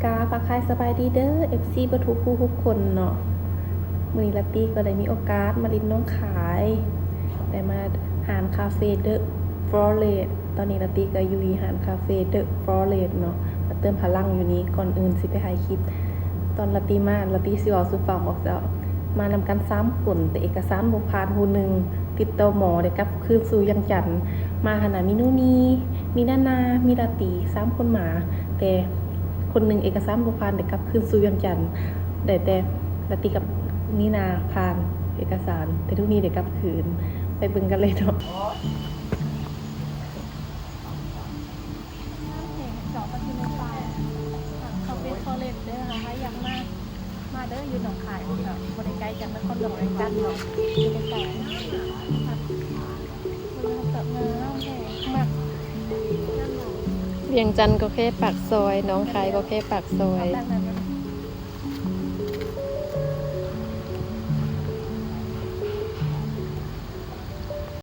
ກາບທັກທາຍສະບາຍດີເດີ ເອັຟຊີ ເບິດທຸກຜູ້ທຸກຄົນເນາະ. ມື້ນີ້ລາຕີກໍໄດ້ມີໂອກາດມາຫຼິ້ນໜອງຄາຍ ໄດ້ມາຮ້ານຄາເຟ The Forest. ຕອນນີ້ລາຕີກໍຢູ່ທີ່ຮ້ານຄາເຟ The Forest ເນາະ ມາເຕີມພະລັງຢູ່ນີ້. ກ່ອນອື່ນຊິໄປຖ່າຍຄລິບ ຕອນລາຕີມາ ລາຕີຊິເວົ້າສູ່ຟັງອອກເຈົ້າ ມານຳກັນສາມຄົນ ແຕ່ເອກະສານບໍ່ຜ່ານ. ຜູ້ໜຶ່ງຕິດຕໍ່ໝໍ ໄດ້ກັບຄືນສູ່ວຽງຈັນ. ມາຫັ້ນນະ ມີນູນີ ມີນານາ ມີລາຕີ ສາມຄົນມາ ແຕ່ຄົນໜຶ່ງເອກະສານບໍ່ຜ່ານ ໄດ້ກັບຄືນສູ່ວຽງຈັນ. ໄດ້ແຕ່ລາຕີກັບນີນາຜ່ານເອກະສານ ແຕ່ນູນີໄດ້ກັບຄືນ. ໄປເບິ່ງກັນເລີຍເນາະ. ເຈົ້າກໍຢູ່ໃນປ່າ ຄາເຟ Forest ເດີ. ຖ້າໃຜຢາກມາ ມາເດີ ຢູ່ໜອງຄາຍ ກໍບໍ່ໄດ້ໄກຈາກນະຄອນຫຼວງວຽງຈັນເນາະ ຢູ່ໃກ້ໆ. ມັກ ວຽງຈັນກໍແຄ່ປາກຊອຍ ໜອງຄາຍກໍແຄ່ປາກຊອຍ.